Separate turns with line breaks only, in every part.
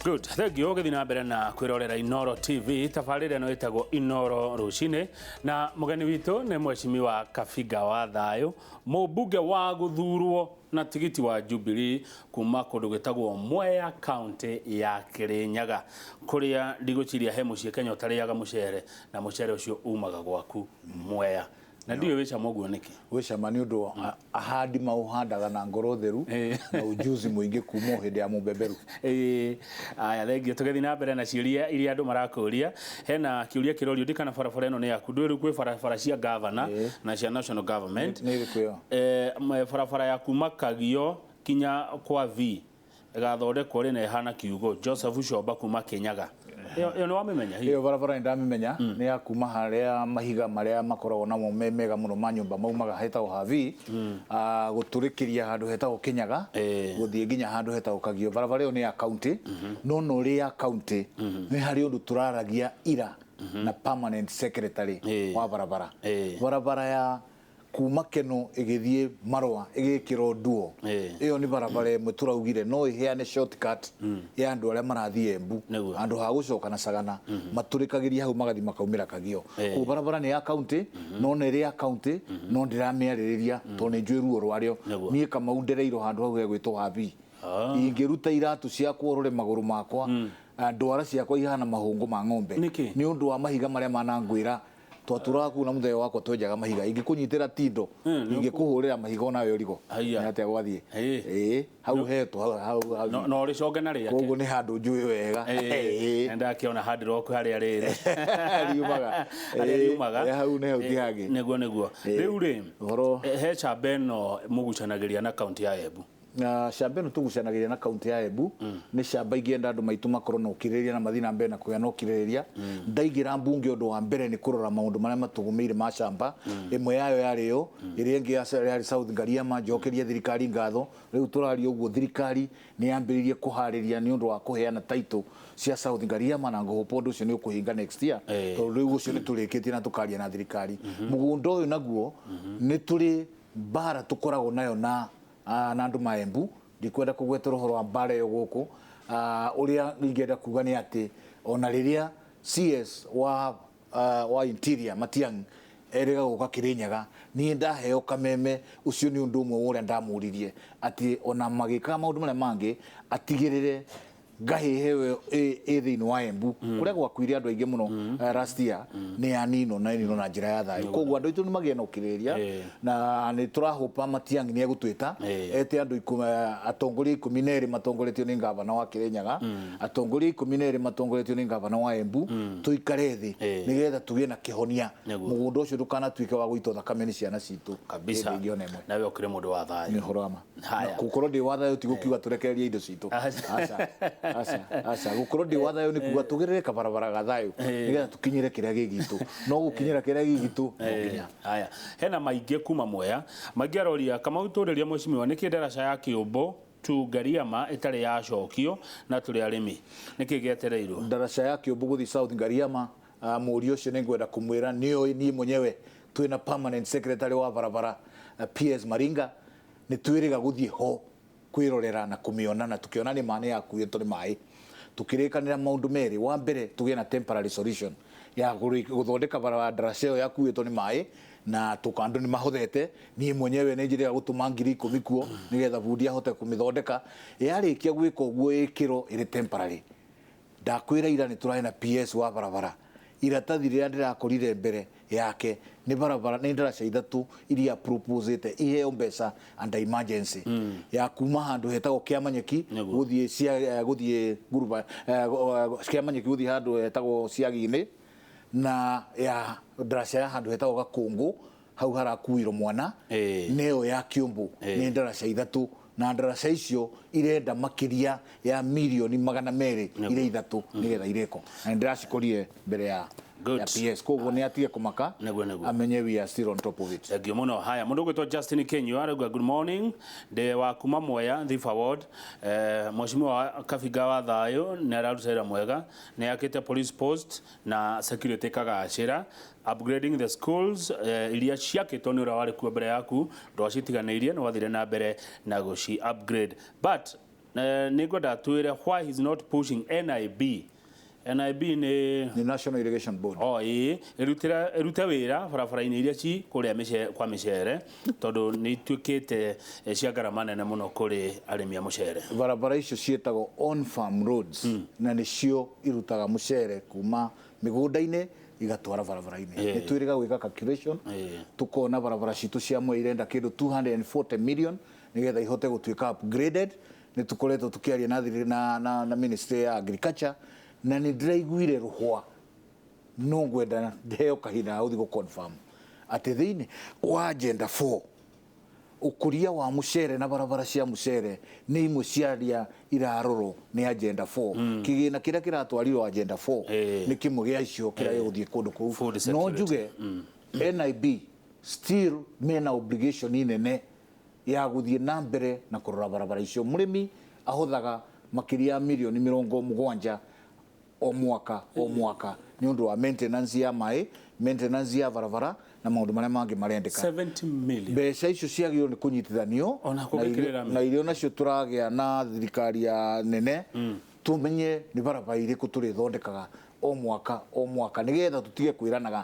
Good, thank you. Ũgĩthiĩ na mbere na kwĩrorera Inoro TV, tabarĩra ĩno ĩtagwo Inoro Rũcinĩ, na mũgeni witũ nĩ Mheshimiwa Kabiga wa Thayũ, mũmbunge wa gũthurwo na tigiti wa Jubilee kuma kũndũ gwĩtagwo Mwea, kaunti ya Kĩrĩnyaga, kũrĩa ndigwĩciria he mũciĩ Kenya ũtarĩaga mũcere, na mũcere ũcio umaga gwaku Mwea. Na ndiũĩ wĩ cama ũguo nĩkĩ?
Wĩ cama nĩ ũndũ ahandi maũhandaga na ngoro theru na ujuzi mũingĩ kuma o hĩndĩ ya mũbeberu.
Ĩĩ, aya, thengiũ. Tũgĩthiĩ na mbere na ciũria iria andũ marakũria, hena kĩũria kĩrorio ndikana barabara ĩno nĩ yaku. Ndũĩ rĩu kwĩ barabara cia gavana na cia national government.
Nĩ ĩrĩkũ ĩyo?
Barabara ya kuma Kagio kinya kwa V ĩgathondekwo rĩ na ĩhana kiugo? Joseph Comba kuma Kĩnyaga. Ĩyo nĩ wamĩmenya hihi?
Ĩyo barabara nĩ ndamĩmenya, nĩ ya kuma harĩa mahiga marĩa makoragwo namo me mega mũno ma nyũmba maumaga hetagwo Havi, gũtũrĩkĩria handũ hetagwo Kĩnyaga, gũthiĩ nginya handũ hetagwo Kagio. Barabara ĩyo nĩ ya county, no no ĩrĩ ya county nĩ harĩ ũndũ tũraragia ira na permanent secretary wa barabara. Barabara ya kuma Keno ĩgĩthiĩ Marũa ĩgĩkĩrwo nduo, ĩyo nĩ barabara ĩmwe tũraugire no ĩheane shortcut ya andũ arĩa marathiĩ Embu, handũ ha gũcoka na Sagana, matũrĩkagĩria hau magathiĩ makaumĩra Kagio. Koguo barabara nĩ ya county, no nĩ ĩrĩ ya county, no ndĩramĩarĩrĩria tondũ nĩ njũĩ ruo rwarĩo. Niĩ Kamau ndereirwo handũ hau hegwĩtwo Habii. Ingĩruta iratũ ciakwa ũrore magũrũ makwa, ndwara ciakwa ihana mahũngũ ma ng'ombe nĩ ũndũ wa mahiga marĩa manangwĩra. Twatũraga kũu na mũthee wakwa twenjaga mahiga. Ingĩkũnyitĩra tindo, ingĩkũhũrĩra mahiga onawe ũrigo. Nĩ atĩa gwathiĩ? Ĩĩ, hau hetwo hau hau hau.
No no ũrĩcoke na rĩake.
Koguo nĩ handũ njũĩ wega.
Ĩĩ. Nĩ ndakĩona hard rock harĩa rĩrĩ.
Riumaga.
Harĩa riumaga.
Hau nĩ hau ti hangĩ.
Nĩguo nĩguo. Rĩu rĩ,
Ũhoro
he camba ĩno mũgucanagĩria na kaunti ya Embu.
Na camba ĩno tũgucanagĩria na kaunti ya Embu nĩ camba ingĩenda andũ maitũ makorwo na ũkirĩrĩria na mathiĩ na mbere na kũgĩa na ũkirĩrĩria. Ndaingĩra mbunge ũndũ wa mbere nĩ kũrora maũndũ marĩa matũgũmĩire ma camba. Ĩmwe yayo yarĩ ĩyo, ĩrĩa ĩngĩ yarĩ South Ngariama. Njokerie thirikari ngatho, rĩu tũraria ũguo thirikari nĩ yambĩrĩirie kũharĩria nĩ ũndũ wa kũheana title cia South Ngariama, na ngũhũpa ũndũ ũcio nĩ ũkũhinga next year, tondũ rĩu ũcio nĩ tũrĩkĩtie na tũkaria na thirikari. Mũgũnda ũyũ naguo nĩ tũrĩ mbara tũkoragwo nayo na na andũ ma Embu. Ndikwenda kũgwetera ũhoro wa mbara ĩyo gũkũ. Ũrĩa ingĩenda kuga nĩ atĩ ona rĩrĩa CS wa Interior Matiang'i erĩga gũka Kĩrĩnyaga, niĩ ndaheo kameme, ũcio nĩ ũndũ ũmwe wa ũrĩa ndamũririe atĩ ona magĩkaga maũndũ marĩa mangĩ atigĩrĩre ngahĩha ĩyo ĩ thĩinĩ wa Embu, kũrĩa gwakuire andũ aingĩ mũno last year, nĩ yaninwo na ĩninwo na njĩra ya thayũ. Koguo andũ aitũ nĩ magĩe na ũkirĩrĩria, na nĩ tũrahũpa Matiang'i nĩ egũtwĩta ete andũ atongoria 12 matongoretio nĩ ngavana wa Kĩrĩnyaga, atongoria 12 matongoretio nĩ ngavana wa Embu, tũikare thĩ nĩgetha tũgĩe na kĩhonia, mũgũnda ũcio ndũkanatuĩke wa gũitwo thakame nĩ ciana citũ
Kabisa.
Hĩndĩ ĩngĩ ona ĩmwe.
Nawe ũkĩrĩ mũndũ wa thayũ.
Nĩ ũhoro wa ma.
Haya.
Gũkorwo ndĩ wa thayũ ti gũkiuga tũrekererie indo citũ.
Aca.
Aca, aca, aca. Gũkorwo ndĩ wa thayũ nĩ kuga tũgerere kabarabara ga thayũ nĩgetha tũkinyĩre kĩrĩa gĩ gitũ. No gũkinyĩra kĩrĩa gĩ gitũ no nginya.
Haya, hena maingĩ kuma Mwea. Maingĩ aroria Kamau tũrĩria mheshimiwa nĩkĩ ndaraca ya Kĩũmbũ to Ngariama ĩtarĩ yacokio na tũrĩ arĩmi, nĩkĩ gĩetereirwo?
Ndaraca ya Kĩũmbũ gũthiĩ South Ngariama, mũriũ ũcio nĩ ngwenda kũmwĩra nĩoĩ niĩ mwenyewe twĩna permanent secretary wa barabara, PS Maringa, nĩ twĩrĩga gũthiĩ ho kwĩrorera na kũmĩona, na tũkĩona nĩ ma nĩ yakuĩtwo nĩ maĩ. Tũkĩrĩkanĩra maũndũ merĩ, wa mbere tũgĩe na temporary solution ya gũthondeka barabara ndaraca ĩyo yakuĩtwo nĩ maĩ, na andũ nĩ mahothete. Niĩ mwenyewe nĩ njĩrĩga gũtũma 10,000 kuo nĩgetha bundi ahote kũmĩthondeka. Yarĩkia gwĩka ũguo ĩkĩrwo ĩrĩ temporary. Ndakwĩra ira nĩ tũrarĩ na PS wa barabara, iratathi rĩrĩa ndĩrakorire mbere yake nĩ barabara nĩ ndaraca ithatũ iria proposete iheo mbeca under emergency, ya kuma handũ hetagwo Kĩamanyeki gũthiĩ cia gũthiĩ nguruba, Kĩamanyeki gũthiĩ handũ hetagwo Ciagi-inĩ, na ya ndaraca ya handũ hetagwo Gakũngũ hau harakuirwo mwana, nĩyo ya Kĩũmbũ. Nĩ ndaraca ithatũ, na ndaraca icio irenda makĩria ya mirioni 200 irĩ ithatũ nĩgetha irĩko, na nĩ ndĩracikorire mbere ya ya PS. Koguo nĩ atige kũmaka.
Nĩguo, nĩguo.
Amenye we are still on top of it.
Thank you mũno. Haya, mũndũ ũgwĩtwo Justin Kenyua arauga, "Good morning, ndĩ wa kuma Mwea, Thiba Ward. Mheshimiwa wa Kabinga wa Thayũ nĩ araruta wĩra mwega, nĩ akĩte police post na security ĩkagacĩra, upgrading the schools iria ciakĩtwo nĩ ũrĩa warĩ kuo mbere yaku, ndwacitiganĩirie, nĩ wathire na mbere na gũci upgrade, but Nĩ ngwenda twĩre why he's not pushing NIB. NIB nĩ
Nĩ National Irrigation Board.
O ĩĩ, ĩrute wĩra barabara-inĩ iria ci kũrĩa kwa mĩcere, tondũ nĩ ituĩkĩte cia ngarama nene mũno kũrĩ arĩmi a mũcere.
Barabara icio ciĩtagwo on farm roads, na nĩcio irutaga mũcere kuma mĩgũnda-inĩ igatwara barabara-inĩ. Nĩ twĩrĩga gwĩka calculation, tukona barabara citũ cia Mwea irenda kĩndũ 240 million nĩgetha ihote gũtuĩka upgraded. Nĩ tũkoretwo tũkĩaria na ministry ya agriculture, na nĩ ndĩraiguire rũhwa, no ngwenda ndheo kahinda ga gũthiĩ gũ-confirm atĩ thĩinĩ wa agenda 4 ũkũria wa mũcere na barabara cia mũcere nĩ imwe cia aria irarorwo nĩ agenda 4. Kĩgĩna kĩrĩa kĩratwarirwo agenda 4 nĩ kĩmwe gĩa icio kĩrĩa gĩgũthiĩ kũndũ kũu.
Food
No
security.
njuge NIB still mena obligation nene ya gũthiĩ na mbere na kũrora barabara icio. Mũrĩmi ahũthaga makĩria ya mirioni 70 o mwaka o mwaka nĩ ũndũ wa maintenance ya maĩ, maintenance ya barabara na maũndũ marĩa mangĩ marendeka.
70 million.
Mbeca icio ciagĩrĩirwo nĩ kũnyitithanio
Ona
na
kũngĩkĩrĩra
na irio nacio tũragĩa na thirikari ya nene, tumenye nĩ barabara irĩkũ tũrĩthondekaga o mwaka o mwaka, nĩgetha tũtige kwĩranaga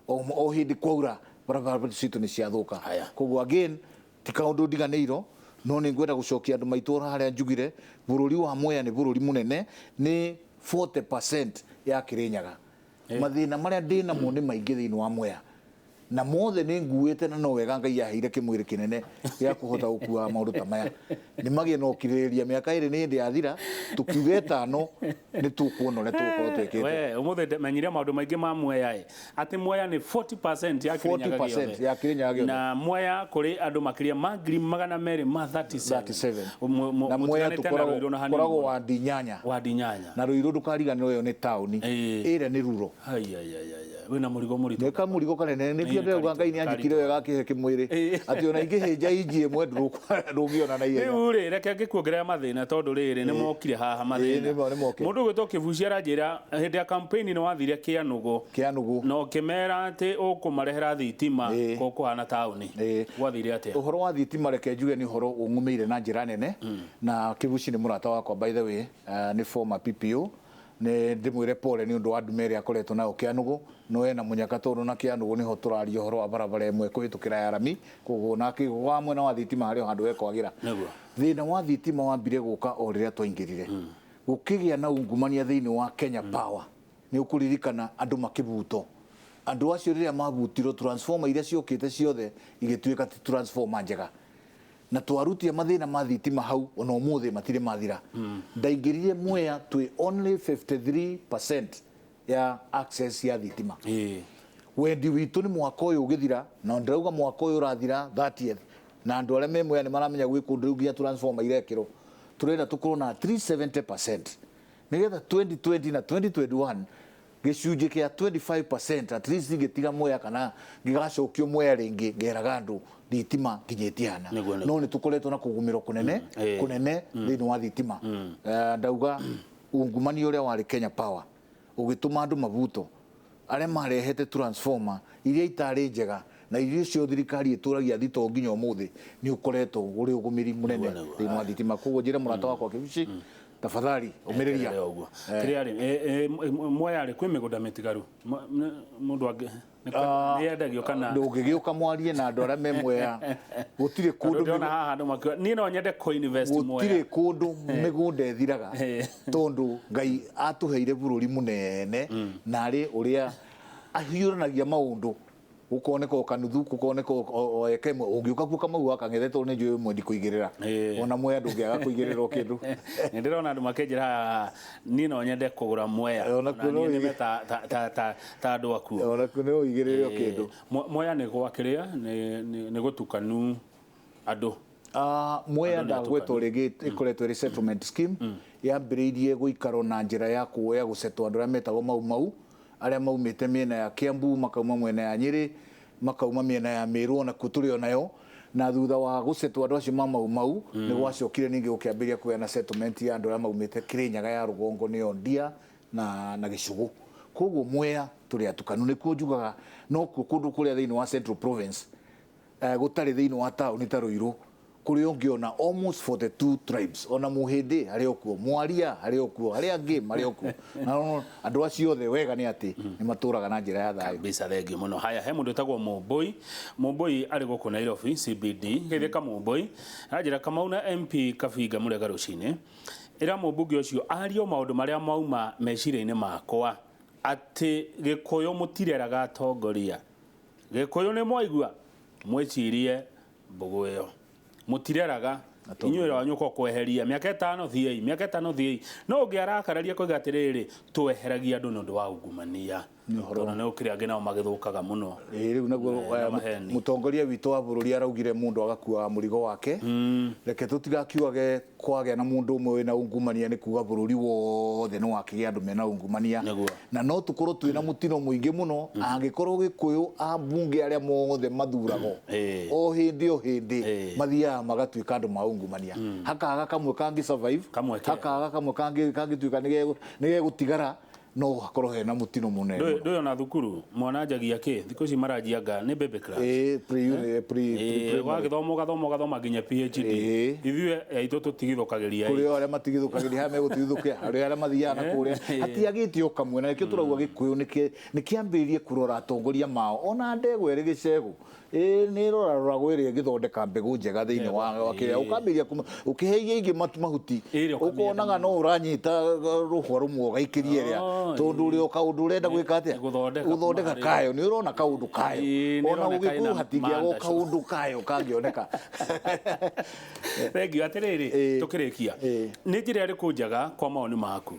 o hĩndĩ kwaura barabara citũ nĩ ciathũka.
Haya.
Koguo again ti kaũndũ ndiganĩirwo, no nĩ ngwenda gũcokia andũ maitũ harĩa njugire bũrũri wa Mwea nĩ bũrũri mũnene, nĩ 40% ya Kĩrĩnyaga. Mathĩna marĩa ndĩnamo nĩ maingĩ thĩinĩ wa Mwea, na mothe nĩ nguĩte, na no wega Ngai aheire kĩmwĩrĩ kĩnene gĩa kũhota gũkua maũndũ ta maya. Nĩ magĩe na ũkirĩrĩria, mĩaka 2 nĩ hĩndĩ yathira, tũkiuga 5 nĩ tũkuona ũrĩa tũgũkorwo twĩkĩte.
We ũmũthĩ menyire maũndũ maingĩ ma Mwea ĩ, atĩ Mwea nĩ 40% ya Kĩrĩnyaga
40%
gĩothe.
ya Kĩrĩnyaga gĩothe.
Na Mwea kũrĩ andũ makĩria ma 237,000.
37. Na Mwea
Mũtiganĩte na Ruiru na hanini
tũkoragwo
mũno.
wandi 8.
Wandi 8.
Na Ruiru ndũkariganĩrwo ĩyo nĩ taũni, ĩrĩa nĩ ruro.
Ai, ai, ai, ai, ai. Wĩna mũrigo mũritũ.
Nĩ kamũrigo kanene, nĩkĩo ndĩrauga Ngai nĩ anjĩkire wega akĩhe kĩmwĩrĩ atĩ ona ingĩhĩnja inji ĩmwe ndũngĩona na ihenya.
Rĩu rĩ, reke ngĩkuongerera mathĩna, tondũ rĩrĩ nĩ mokire haha mathĩna.
Nĩ mokire.
Mũndũ ũgwĩtwo Kĩbucia aranjĩra hĩndĩ ya campaign nĩ wathire Kĩanũgũ
Kĩanũgũ.
na ũkĩmera atĩ ũkũmarehera thitima kũkũhana taũni. Gwathire atĩa?
Ũhoro wa thitima, reke njuge nĩ ũhoro ũng'ũmĩire na njĩra nene, na Kĩbuci nĩ mũrata wakwa, by the way, nĩ former PPO. Nĩ ndĩmwĩre pole nĩ ũndũ wa ndume ĩrĩa akoretwo nayo Kĩanũgũ, no ena mũnyaka, tondũ na Kĩanũgũ nĩho tũraria ũhoro wa barabara ĩmwe kũhĩtũkĩra ya rami, koguo na wa mwena wa thitima harĩ o handũ hekwagĩra.
Nĩguo.
Thĩna wa thitima wambire gũka o rĩrĩa twaingĩrire, gũkĩgĩa na ungumania thĩinĩ wa Kenya Power. Nĩ ũkũririkana andũ makĩbutwo, andũ acio rĩrĩa mabutirwo, transformer iria ciokĩte ciothe igĩtuĩka ti transformer njega, na twarutia mathĩna ma thitima hau ona ũmũthĩ matirĩ mathira. Ndaingĩrire Mwea twĩ only 53% ya access ya thitima. Wendi witũ nĩ mwaka ũyũ ũgĩthira, na ndĩrauga mwaka ũyũ ũrathira 30th, na andũ arĩa me Mwea nĩ maramenya gwĩ kũndũ rĩu nginya transformer irekĩrwo, tũrenda tũkorwo na 370% nĩgetha 2020 na 2021 gĩcunjĩ kĩa 25% at least ngĩtiga Mwea kana ngĩgacokio Mwea rĩngĩ ngeraga andũ thitima nginya ĩtihana.
Nĩguo, nĩguo.
No nĩ tũkoretwo na kũgũmĩrwo kũnene kũnene thĩinĩ wa thitima. Ndauga ungumania ũrĩa warĩ Kenya Power ũgĩtũma andũ mabuto arĩa marehete transformer iria itarĩ njega, na iria cio thirikari ĩtũragia thito nginya ũmũthĩ, nĩ ũkoretwo ũrĩ ũgũmĩri mũnene
Nĩguo, nĩguo.
thĩinĩ wa thitima. Koguo njĩre mũrata wakwa Kĩbuci, tafadhali ũmĩrĩria.
Eterere ũguo. Kĩrĩa rĩ, Mwea rĩ, kwĩ mĩgũnda mĩtigaru mũndũ angĩ nĩ yendagio kana?
Ndũngĩgĩũka mwarie na andũ arĩa me Mwea, gũtirĩ
Tondũ
kũndũ
ndĩrona haha andũ makiuga niĩ no nyende co-invest
gũtirĩ
Mwea.
kũndũ mĩgũnda ĩthiraga, tondũ Ngai atũheire bũrũri mũnene, na arĩ ũrĩa ahiũranagia maũndũ, gũkoneka o kanuthu, gũkoneka o eka ĩmwe. Ũngĩũka kuo Kamau wakang'ethe, tondũ nĩ njũĩ mwendi kũigĩrĩra, ona Mwea ndũngĩaga kũigĩrĩra o kĩndũ.
Nĩ ndĩrona andũ makĩnjĩra haha niĩ no nyende kũgũra Mwea.
Ona
Na
kuo
niĩ
no
nĩme ta andũ akuo.
Ona kuo nĩ ũigĩrĩre o kĩndũ.
Mwea nĩ gwa kĩrĩa nĩ gũtukanu andũ.
Mwea
Andũ nĩ
ndagwetwo rĩngĩ ĩkoretwo ĩrĩ settlement scheme, yambĩrĩirie gũikarwo na njĩra ya kuoya gũcetwo andũ arĩa metagwo Mau Mau, arĩa maumĩte mĩena ya Kiambu, makauma mwena ya Nyĩrĩ, makauma mĩena ya Mĩrũ, ona kuo tũrĩ onayo. Na thutha wa gũcetwo andũ acio ma Mau Mau, nĩ gwacokire ningĩ gũkĩambĩrĩria kũgĩa na settlement ya andũ arĩa maumĩte Kĩrĩnyaga ya rũgongo, nĩyo Ndia na Gĩcũgũ. Koguo Mwea tũrĩ atukanu, nĩkuo njugaga nokuo kũndũ kũrĩa thĩinĩ wa Central Province gũtarĩ thĩinĩ wa taũni ta Ruiru. Kũrĩa ũngĩona almost 42 tribes, ona Mũhĩndĩ harĩ o kuo, Mwaria harĩ o kuo, harĩa angĩ marĩ o kuo, na andũ acio othe wega nĩ atĩ nĩ matũraga na njĩra ya thayũ.
Kabisa, thengiũ mũno. Haya, he mũndũ wĩtagwo Mũmbũi. Mũmbũi arĩ gũkũ Nairobi CBD. Geithĩka Mũmbũi. Aranjĩra Kamau na MP Kabinga mũrega rũcinĩ. Ĩra mũmbunge ũcio ario maũndũ marĩa mauma meciria-inĩ makwa atĩ Gĩkũyũ mũtireraga atongoria. Gĩkũyũ nĩ mwaigua, mwĩcirie mbũgũ ĩyo. Mũtireraga inyuĩ wĩra wanyu ũko kweheria mĩaka 5 thiĩi, mĩaka 5 thiĩi. No ũngĩ arakararia koiga atĩrĩrĩ, tweheragia andũ nĩ ũndũ wa ungumania. Tondũ nĩ gũkĩrĩ angĩ nao magĩthũkaga mũno.
Ĩĩ, rĩu naguo
Na maheni.
Mũtongoria witũ wa bũrũri araugire mũndũ agakuaga mũrigo wake. Reke tũtigakiuage kwagĩa na mũndũ ũmwe wĩna ungumania nĩ kuga bũrũri wothe nĩ wakĩgĩa andũ mena ungumania.
Nĩguo.
Na no tũkorwo twĩna mũtino mũingĩ mũno angĩkorwo Gĩkũyũ ambunge arĩa mothe mathuragwo o hĩndĩ o hĩndĩ mathiaga magatuĩka andũ ma ungumania. Hakaga kamwe kangĩ survive,
Kamwe kega.
hakaga kamwe kangĩ kangĩtuĩka nĩ gegũtigara, no hakorwo hena mũtino mũnene mũno.
Ndũĩ ona thukuru mwana anjagia kĩ thikũ ici maranjianga nĩ baby class.
Ĩĩ, pre pre pre
Wagĩthoma ũgathoma ũgathoma nginya PhD. Ithuĩ aitũ tũtigithũkagĩria.
Kũrĩ o arĩa matigithũkagĩria, harĩa megũtigithũkia, harĩ arĩa mathiaga na kũrĩa hatiagĩte o kamwe, na nĩkĩo tũrauga Gĩkũyũ nĩ kĩambĩrĩrie kũrora atongoria mao. Ona ndegwa ĩrĩ gĩcegũ ĩĩ nĩ ĩroraroragwo ĩrĩa ĩgĩthondeka mbegũ njega thĩinĩ wa kĩrĩa ũkambĩrĩria ũkĩheia ingĩ mahuti,
Ĩrĩa ũkamĩenda.
Ũkonaga no ũranyita rũhwa rũmwe ũgaikĩria ĩrĩa, tondũ ũrĩ o kaũndũ ũrenda gwĩka atĩa?
Gũthondeka
Gũthondeka
kuma harĩ-
kayo, nĩ ũrona kaũndũ kayo.
Nĩ
Ona
ĩroneka
Ũgĩkũyũ
ĩna
hatingĩagwo
mandaco.
kaũndũ kayo kangĩoneka.
Thengiũ. Atĩrĩrĩ, tũkĩrĩkia, nĩ njĩra ĩrĩkũ njega kwa mawoni maku,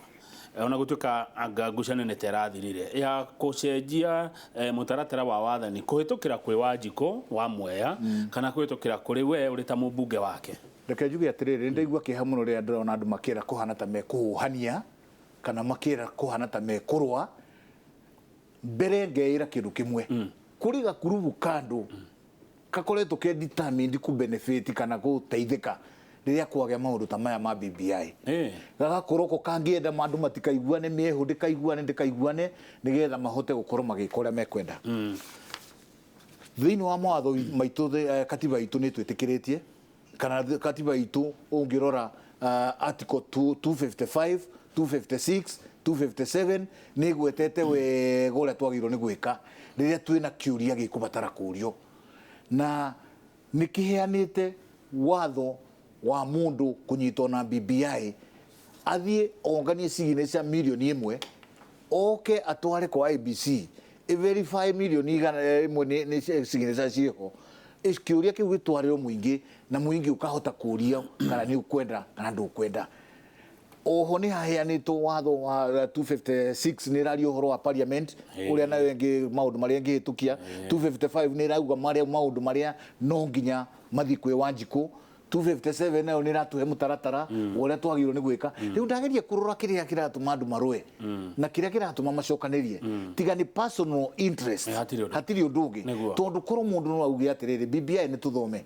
ona gũtuĩka anga ngucanio nĩ ta ĩrathirire, ya gũcenjia mũtaratara wa wathani kũhĩtũkĩra kwĩ Wanjikũ wa Mwea kana kũhĩtũkĩra kũrĩ we ũrĩ ta mũmbunge wake?
Reke njuge atĩrĩrĩ, nĩ ndaigua kĩeha mũno rĩrĩa ndĩrona andũ makĩra kũhana ta mekũhũhania kana makĩra kũhana ta mekũrũa. Mbere ngeĩra kĩndũ kĩmwe, kũrĩ gakurubu ka andũ kakoretwo ke determined ku benefit kana gũteithĩka rĩrĩa kwagĩa maũndũ ta maya ma BBI. Gagakorwo ko kangĩenda andũ matikaiguane, mĩehũ ndĩkaiguane, ndĩkaiguane, nĩgetha mahote gũkorwo magĩka ũrĩa mekwenda. Thĩinĩ wa mawatho maitũ, katiba itũ nĩ twĩtĩkĩrĩtie, kana katiba itũ ũngĩrora article 255, 256, 257 nĩ ĩgwetete wega ũrĩa twagĩrĩirwo nĩ gwĩka rĩrĩa twĩna kĩũria gĩkũbatara kũrio, na nĩ kĩheanĩte watho wa mũndũ kũnyitwo na BBI athiĩ onganie signature 1 mirioni oke atware kwa IEBC ĩ-verify 100,000,000 nĩ signature ciĩho. Kĩũria kĩu gĩtwarĩrwo mũingĩ na mũingĩ ũkahota kũria kana nĩ ũkwenda kana ndũkwenda. Oho nĩ haheanĩtwo watho wa 256 nĩ ĩraria ũhoro wa parliament, ũrĩa nayo ĩngĩ maũndũ marĩa ĩngĩhĩtũkia. 255 nĩ ĩrauga marĩa maũndũ marĩa no nginya mathiĩ kwĩ Wanjikũ. 257 nayo nĩ ĩratũhe mũtaratara wa ũrĩa twagĩrĩirwo nĩ gwĩka. Rĩu ndageria kũrora kĩrĩa kĩratũma andũ marũe na kĩrĩa kĩratũma macokanĩrie, tiga nĩ personal interest,
Hatirĩ ũndũ.
Hatirĩ ũndũ ũngĩ.
Nĩguo.
Tondũ korwo mũndũ no auge atĩrĩrĩ, BBI nĩ tũthome,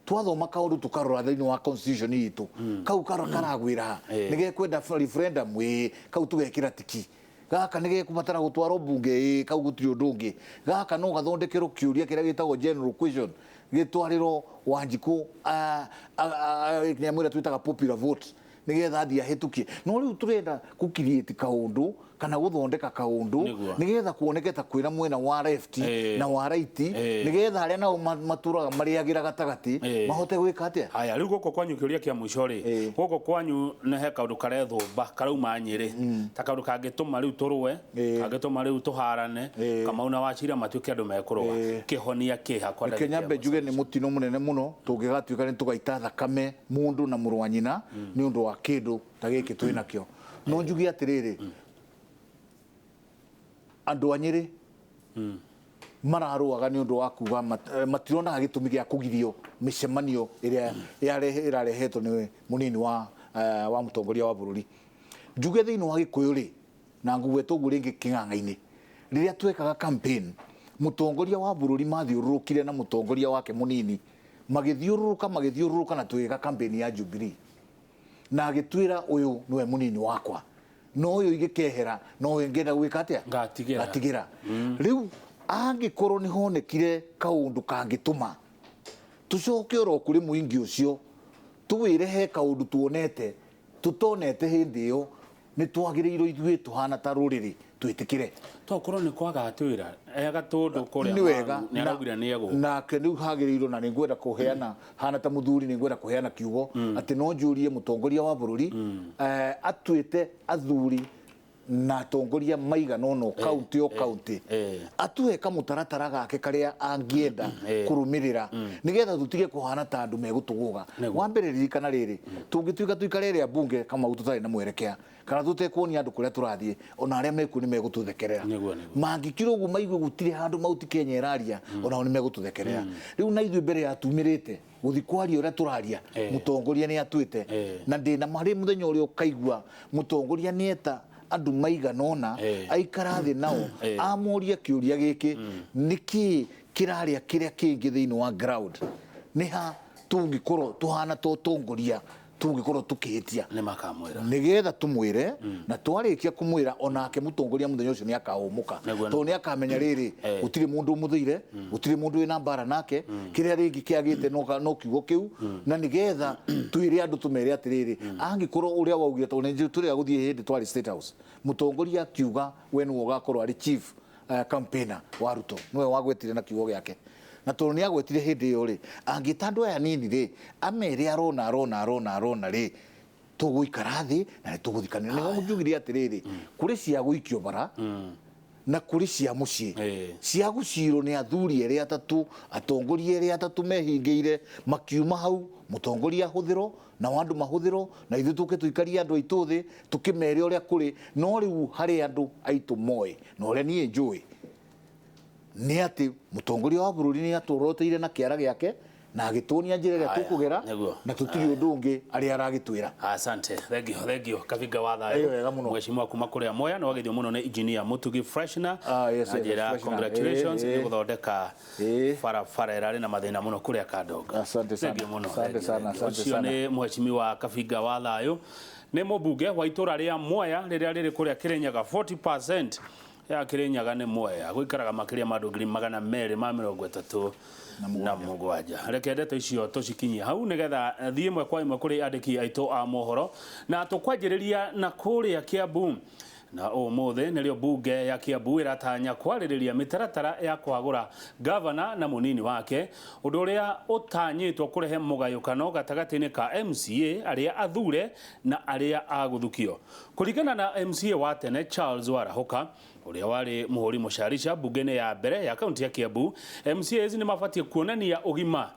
twathoma kaũndũ tũkarora thĩinĩ wa constitution itũ, kau karagwĩra ha nĩ gekwenda referendum, ĩĩ, kau tũgekĩra tiki. Gaka nĩ gekũbatara gũtwarwo mbunge, ĩĩ, kau gũtirĩ ũndũ ũngĩ. Gaka no gathondekerwo kĩũria kĩrĩa gĩtagwo general question, gĩtwarĩrwo Wanjikũ, nyamũ ĩrĩa twĩtaga popular vote, nĩgetha athiĩ ahĩtũkie. No rĩu tũrenda gũ-create kaũndũ kana gũthondeka kaũndũ
Nĩguo.
nĩgetha kuoneke ta kwĩna mwena wa left na wa right, nĩgetha arĩa nao matũraga marĩagĩra gatagatĩ mahote gwĩka atĩa.
Haya, rĩu gũkũ kwanyu, kĩũria kĩa mũico rĩ, gũkũ kwanyu nĩ he kaũndũ karethũmba karauma Nyĩrĩ ta kaũndũ kangĩtũma rĩu tũrũe, kangĩtũma rĩu tũharane, Kamau na Wachira matuĩke andũ mekũrũa? Kĩhonia kĩha kwa
Reke
ndagĩka
nyambe
ĩmwe?
Njuge nĩ mũtino mũnene mũno tũngĩgatuĩka nĩ tũgaita thakame mũndũ na mũrũ wa nyina nĩ ũndũ wa kĩndũ ta gĩkĩ twĩ nakĩo. No njuge atĩrĩrĩ, andũ a Nyĩrĩ mararũaga nĩ ũndũ wa kuga matironaga gĩtũmi gĩa kũgirio mĩcemanio ĩrĩa ĩrarehetwo nĩ mũnini wa mũtongoria wa bũrũri. Njuge thĩinĩ wa Gĩkũyũ rĩ, na ngugweta ũguo rĩngĩ kĩng'ang'a-inĩ, rĩrĩa twekaga campaign, mũtongoria wa bũrũri mathiũrũrũkire na mũtongoria wake mũnini, magĩthiũrũrũka magĩthiũrũrũka na tũgĩka campaign ya Jubilee, na agĩtwĩra ũyũ nĩwe mũnini wakwa, no ũyũ ingĩkehera no ũyũ ngĩenda gwĩka atĩa?
Ngatigĩra.
Ngatigĩra. Rĩu angĩkorwo nĩ honekire kaũndũ kangĩtũma Tucoke oro kuri muingi ucio tuwire he kaundu tuonete tutonete hindi iyo ni twagiriirwo ithuĩ tuhana ta rũrĩrĩ twĩtĩkĩre.
Tokorwo nĩ kwaga atwĩra ega tũndũ kũrĩa
Nĩ wega.
Nĩ araugire nĩ egũka.
Nake rĩu hagĩrĩirwo na nĩ ngwenda kũheana hana ta mũthuri, nĩ ngwenda kũheana kiugo atĩ no njũrie mũtongoria wa bũrũri atuĩte athuri na atongoria maigana ũna kaunti o kaunti, atuhe kamũtaratara gake karĩa angĩenda kũrũmĩrĩra nĩgetha tũtige kũhana ta andũ megũtũgũga. Wa mbere, ririkana rĩrĩ, tũngĩtuĩka tũikare ĩrĩa mbunge Kamau tũtarĩ na mwerekea kana tũtekuonia andũ kũrĩa tũrathiĩ, ona arĩa mekuo nĩ megũtũthekerera.
Nĩguo, nĩguo.
Mangĩkira ũguo maigue gũtirĩ handũ Mauti Kenya ĩraria, onao nĩ megũtũthekerera. Rĩu na ithuĩ mbere ya tumĩrĩte gũthi kwaria ũrĩa tũraria, mũtongoria nĩ atuĩte na ndĩna marĩ mũthenya ũrĩa ũkaigua mũtongoria nĩ eta andũ maigana ũna, aikara thĩ nao, amoria kĩũria gĩkĩ: nĩkĩ kĩrarĩa kĩrĩa kĩngĩ thĩinĩ wa ground? Nĩ ha tũngĩkorwo tũhana ta ũtongoria tũngĩkorwo tũkĩhĩtia?
Nĩ makamwĩra.
Nĩgetha tũmwĩre, na twarĩkia kũmwĩra, onake mũtongoria mũthenya ũcio nĩ akaũmũka, tondũ nĩ akamenya rĩrĩ, gũtirĩ mũndũ ũmũthĩire, gũtirĩ mũndũ wĩna mbara nake, kĩrĩa rĩngĩ kĩagĩte no kiugo kĩu. Na nĩgetha twĩre andũ, tũmere atĩrĩrĩ, angĩkorwo ũrĩa waugire, tondũ nĩ tũrĩa gũthiĩ hĩndĩ twarĩ State House, mũtongoria akiuga we nĩwe ũgakorwo arĩ chief campaigner wa Ruto, nĩwe wagwetire na kiugo gĩake. Na tondũ nĩ agwetire hĩndĩ ĩyo rĩ, angĩta andũ aya nini rĩ, amere arona arona arona arona rĩ, tũgũikara thĩ na nĩ tũgũthikanĩra. Nĩho njugire atĩrĩrĩ, kũrĩ cia gũikio bara na kũrĩ cia mũciĩ. Cia gũcirwo nĩ athuri erĩ atatũ, atongoria erĩ atatũ mehingĩire, makiuma hau, mũtongoria ahũthĩrwo nao andũ mahũthĩrwo, na ithuĩ tũke tũikarie andũ aitũ thĩ tũkĩmere ũrĩa kũrĩ. No rĩu harĩ andũ aitũ moĩ na ũrĩa niĩ njũĩ nĩ atĩ mũtongoria wa bũrũri nĩ atũroteire na kĩara gĩake na agĩtuonia njĩra ĩrĩa
Haya,
tũkũgera, na tũtirĩ ũndũ ũngĩ arĩa aragĩtwĩra.
Asante, thank you, thank you, Kabiga wa
Ĩyo
thayũ.
wega mũno.
Mheshimiwa kuma kũrĩa Mwea, nĩ wagethio mũno nĩ engineer Mutugi Freshner.
Ah, yes,
Na
yes,
njĩra
Freshner.
congratulations nĩ gũthondeka barabara ĩrarĩ na mathĩna mũno kũrĩa Kandonga.
Asante sana.
Thank you mũno.
Asante
Thank you,
sana,
thank you.
asante
Ũcio
sana.
nĩ mheshimiwa Kabiga wa thayũ, nĩ mũmbunge wa itũra rĩa Mwea rĩrĩa rĩrĩ kũrĩa Kĩrĩnyaga. 40% ya Kĩrĩnyaga nĩ Mwea, gũikaraga makĩria ma andũ 237,000. Reke ndeto icio tũcikinyie hau nĩgetha thiĩ ĩmwe kwa ĩmwe kũrĩ andĩki aitũ a mohoro, na tũkwanjĩrĩria na kũrĩa Kiambu. Na ũmũthĩ nĩrĩo mbunge ya Kiambu ĩratanya kwarĩrĩria mĩtaratara ya kũhagũra gavana na mũnini wake, ũndũ ũrĩa ũtanyĩtwo kũrehe mũgayũkano gatagatĩ-inĩ ka MCA arĩa athure na arĩa a gũthukio. Kũringana na MCA wa tene Charles Warahoka, ũrĩa warĩ mũhũri mũcarica mbunge-inĩ ya mbere ya kaunti ya Kiambu, MCAs nĩ mabatiĩ kuonania ũgima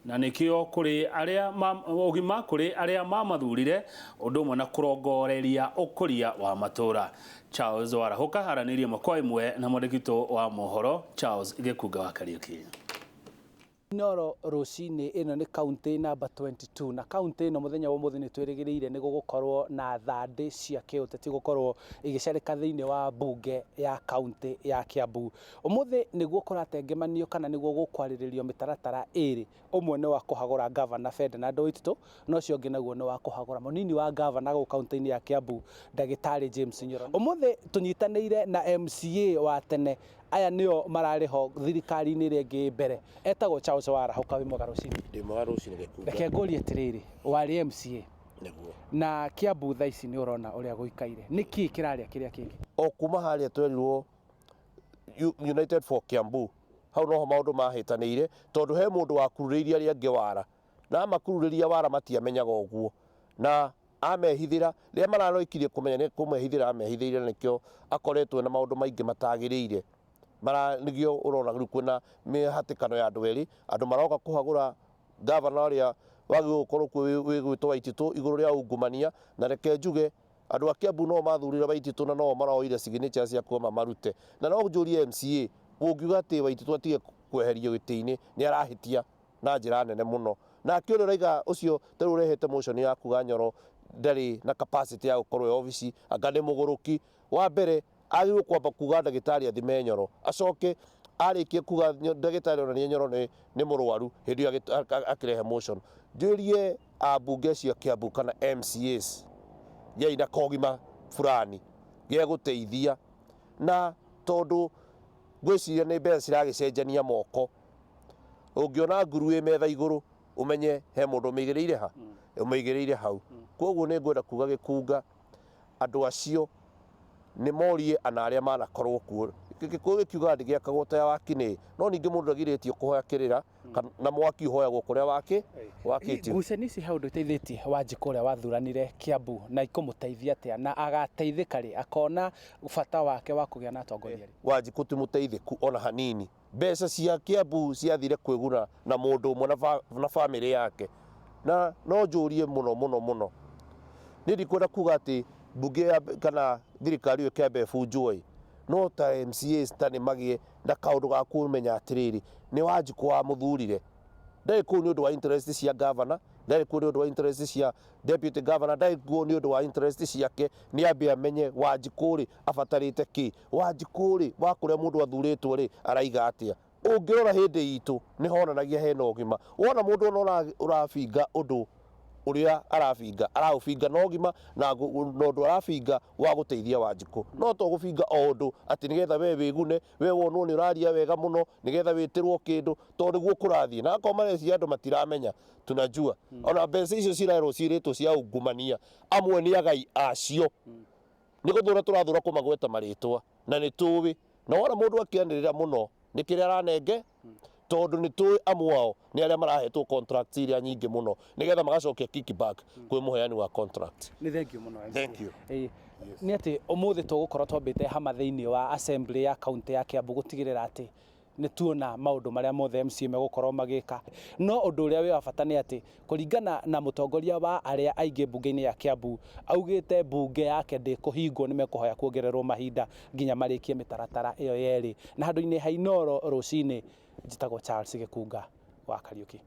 na nĩkĩo kũrĩ arĩa ũgima kũrĩ arĩa mamathurire, ũndũ ũmwe na kũrongoreria ũkũria wa matũũra. Charles Warahoka aranĩirie ĩmwe kwa ĩmwe na mwandĩki witũ wa mohoro Charles Gĩkunga wa Kariũki.
Inooro rũcinĩ, ĩno nĩ kaunti namba 22, na kaunti ĩno mũthenya wa ũmũthĩ nĩ twĩrĩgĩrĩire nĩ gũgũkorwo na thandĩ cia kĩũteti gũkorwo igĩcarĩka thĩinĩ wa mbunge ya kaunti ya Kiambu. Ũmũthĩ nĩguo kũratengemanio kana nĩguo gũkwarĩrĩrio mĩtaratara ĩrĩ, ũmwe nĩ wa kũhagũra gavana Ferdinand Waititu, na ũcio ũngĩ naguo nĩ wa kũhagũra mũnini wa gavana gũkũ kaunti-inĩ ya Kiambu, ndagĩtarĩ James Nyoro. Ũmũthĩ tũnyitanĩire na MCA wa tene, aya nĩo mararĩ ho thirikari-inĩ ĩrĩa ĩngĩ mbere, etagwo Charles Warahoka. Wĩ mwega rũcinĩ.
Ndĩ mwega rũcinĩ, Gĩkunga.
Reke ngũrie atĩrĩrĩ, warĩ MCA
Nĩguo.
na Kiambu thaa ici nĩ ũrona ũrĩa gũikaire, nĩkĩ kĩrarĩa kĩrĩa kĩngĩ?
O kuma harĩa twerirwo United for Kiambu, hau noho maũndũ mahĩtanĩire, tondũ he mũndũ wakururĩirie arĩa angĩ wara, na amakururĩria wara matiamenyaga ũguo, na amehithĩra rĩrĩa mararoikirie kũmenya nĩ kũmehithĩra amehithĩire, na nĩkĩo akoretwo na maũndũ maingĩ matagĩrĩire mara. Nĩkĩo ũrona rĩu kwĩna mĩhatĩkano ya andũ erĩ, andũ maroka kũhagũra gavana ũrĩa wagĩrĩirwo gũkorwo kuo wĩgwĩtwo Waititu igũrũ rĩa ungumania. Na reke njuge, andũ a Kiambu no mathurire Waititu na no maroire signature cia kuo mamarute. Na no njũrie MCA ũngiuga atĩ Waititu atige kweherio gĩtĩ-inĩ, nĩ arahĩtia na njĩra nene mũno. Nake ũrĩa ũraiga ũcio tarĩu ũrehete motion ya kuga Nyoro ndarĩ na capacity ya gũkorwo e obici, anga nĩ mũgũrũki, wa mbere agĩrĩirwo kwamba kuga ndagĩtarĩ athime Nyoro, acoke arĩkie kuga ndagĩtarĩ onanie Nyoro nĩ mũrwaru, hĩndĩ ĩyo akĩrehe motion. Njũrie ambunge acio a Kiambu kana MCAs, gĩai na kogima fulani gĩa gũteithia, na tondũ ngwĩciria nĩ mbeca ciragĩcenjania moko. Ũngĩona nguru ĩ metha igũrũ, ũmenye he mũndũ ũmĩigĩrĩire ha, ũmĩigĩrĩire hau. Koguo nĩ ngwenda kuga Gĩkunga, andũ acio nĩ morie ana arĩa manakorwo kuo. Gĩkũyũ gĩkiugaga ndĩgĩakagwo ta ya wakinĩ, no ningĩ mũndũ ndagirĩtio kũhoya kĩrĩra, na mwaki ũhoyagwo kũrĩa waki wakĩtio.
Ngucanio ici he ũndũ iteithĩtie Wanjikũ ũrĩa wathuranire Kiambu, na ikũmũteithia atĩa, na agateithĩka rĩ, akona bata wake wa kũgĩa na atongoria rĩ?
Wanjikũ ti mũteithĩku ona hanini. Mbeca cia Kiambu ciathire kwĩguna na mũndũ ũmwe na bamĩrĩ yake. Na no njũrie mũno mũno mũno, niĩ ndikwenda kuga atĩ mbunge ya kana thirikari ĩyo ĩkĩambe ĩbunjwo ĩ, no ta MCAs ta nĩ magĩe na kaũndũ ga kũmenya atĩrĩrĩ, nĩ Wanjikũ wamũthurire. Ndarĩ kũu nĩ ũndũ wa interest cia governor, ndarĩ kuo nĩ ũndũ wa interest cia deputy governor, ndarĩ kuo nĩ ũndũ wa interest ciake. Nĩ ambe amenye Wanjikũ rĩ abatarĩte kĩ, Wanjikũ rĩ wa kũrĩa mũndũ athurĩtwo rĩ araiga atĩa. Ũngĩrora hĩndĩ itũ nĩ honanagia hena ũgima. Wona mũndũ ona ũrabinga ũndũ ũrĩa arabinga, araũbinga na ũgima na ũndũ arabinga wa gũteithia Wanjikũ. No to gũbinga o ũndũ atĩ nĩgetha we wĩgune, we wonwo nĩ ũraria wega mũno, nĩgetha wĩtĩrwo kĩndũ, tondũ nĩguo kũrathiĩ. Na akorwo mareciria andũ matiramenya, tunajua. Ona mbeca icio cirerwo ciĩrĩtwo cia ungumania, amwe nĩ agai acio. Nĩ gũthũra tũrathũra kũmagweta marĩtwa, na nĩ tũĩ. Na wona mũndũ akĩanĩrĩra mũno, nĩ kĩrĩa aranenge, tondũ nĩ tũĩ amwe ao nĩ arĩa marahetwo contract iria nyingĩ mũno, nĩgetha magacokia kickback kwĩ mũheani wa contract.
Nĩ thank you mũno, MCA.
Thank you.
Ĩĩ. Nĩ atĩ ũmũthĩ tũgũkorwo twambĩte hama thĩinĩ wa assembly ya kaunti ya Kiambu gũtigĩrĩra atĩ nĩ tuona maũndũ marĩa mothe MCA megũkorwo magĩka. No ũndũ ũrĩa wĩ wa bata nĩ atĩ kũringana na mũtongoria wa arĩa aingĩ mbunge-inĩ ya Kiambu, augĩte mbunge yake ndĩkũhingwo, nĩ mekũhoya kuongererwo mahinda nginya marĩkie mĩtaratara ĩyo yerĩ. Na handũ-inĩ ha Inooro rũcinĩ, njĩtagwo Charles Gĩkunga wa Kariũki.